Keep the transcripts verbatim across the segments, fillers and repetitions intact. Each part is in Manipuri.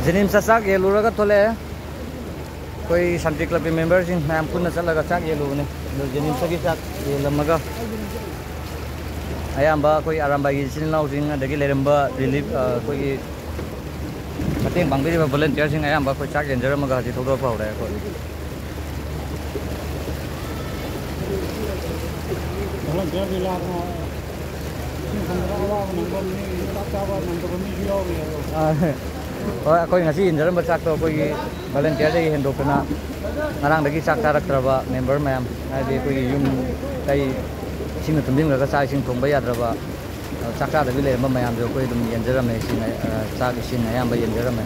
ꯖꯦꯅꯤꯝꯁꯇ ꯆꯥꯛ ꯌꯦꯜꯂꯨꯔꯒ ꯊꯣꯛꯂꯛꯑꯦ꯫ ꯑꯩꯈꯣꯏ ꯁꯥꯟꯇꯤ ꯀ꯭ꯂꯕꯀꯤ ꯃꯦꯝꯕꯔꯁꯤꯡ ꯃꯌꯥꯝ ꯄꯨꯟꯅ ꯆꯠꯂꯒ ꯆꯥꯛ ꯌꯦꯜꯂꯨꯕꯅꯦ꯫ ꯑꯗꯨ ꯖꯦꯅꯤꯝꯁꯇꯒꯤ ꯆꯥꯛ ꯌꯦꯜꯂꯝꯃꯒ ꯑꯌꯥꯝꯕ ꯑꯩꯈꯣꯏ ꯑꯔꯥꯝꯕꯥꯏꯒꯤ ꯏꯆꯤꯜ ꯏꯅꯥꯎꯁꯤꯡ, ꯑꯗꯒꯤ ꯂꯩꯔꯝꯕ ꯔꯤꯂꯤꯐ, ꯑ, ꯑꯩꯈꯣꯏꯒꯤ ꯃꯇꯦꯡ ꯄꯥꯡꯕꯤꯔꯤꯕ ꯚꯣꯂꯨꯟꯇꯤꯌꯔꯁꯤꯡ ꯑꯌꯥꯝꯕ ꯑꯩꯈꯣꯏ ꯆꯥꯛ ꯌꯦꯟꯖꯔꯝꯃꯒ ꯍꯧꯖꯤꯛ ꯊꯧꯗꯣꯔꯛꯄ ꯍꯧꯔꯦ ꯑꯩꯈꯣꯏ꯫ ꯚꯣꯂꯨꯟꯇꯤꯌꯔꯗꯤ ꯂꯥꯛꯀꯅꯣ꯫ ꯏꯁꯤꯡ ꯐꯪꯗꯕ ꯑꯋꯥꯕ ꯅꯪꯕ ꯃꯤ, ꯆꯥꯛ ꯆꯥꯕ ꯅꯪꯗꯕ ꯃꯤꯁꯨ ꯌꯥꯎꯔꯤ ꯑꯗꯣ꯫ ꯑ, ꯍꯣꯏ, ꯑꯩꯈꯣꯏ ꯉꯁꯤ ꯏꯟꯖꯔꯝꯕ ꯆꯥꯛꯇꯣ ꯑꯩꯈꯣꯏꯒꯤ ꯚꯣꯂꯨꯟꯇꯤꯌꯔꯗꯒꯤ ꯍꯦꯟꯗꯣꯛꯇꯅ ꯉꯔꯥꯡꯗꯒꯤ ꯆꯥꯛ ꯆꯥꯔꯛꯇ꯭ꯔꯕ ꯃꯦꯝꯕꯔ ꯃꯌꯥꯝ, ꯍꯥꯏꯗꯤ ꯑꯩꯈꯣꯏꯒꯤ ꯌꯨꯝ ꯀꯩ ꯏꯁꯤꯡꯅ ꯊꯨꯝꯖꯤꯟꯈ꯭ꯔꯒ ꯆꯥꯛ ꯏꯁꯤꯡ ꯊꯣꯡꯕ ꯌꯥꯗ꯭ꯔꯕ, ꯑ, ꯆꯥꯛ ꯆꯥꯗꯕꯤ ꯂꯩꯔꯝꯕ ꯃꯌꯥꯝꯗꯣ ꯑꯩꯈꯣꯏ ꯑꯗꯨꯝ ꯌꯦꯟꯖꯔꯝꯃꯦ꯫ ꯏꯁꯤꯡ, ꯑ, ꯆꯥꯛ ꯏꯁꯤꯡ ꯑꯌꯥꯝꯕ ꯌꯦꯟꯖꯔꯝꯃꯦ꯫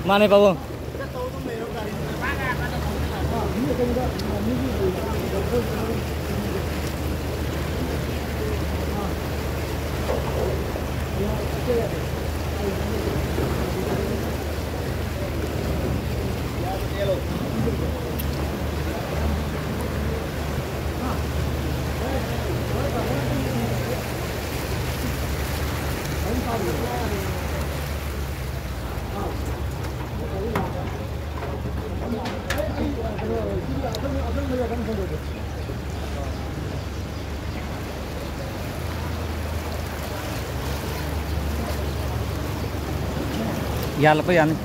ꯃꯥꯅꯦ ꯄꯥꯕꯨꯡ꯫ ꯌꯥꯜꯂꯛꯄ ꯌꯥꯅꯤ꯫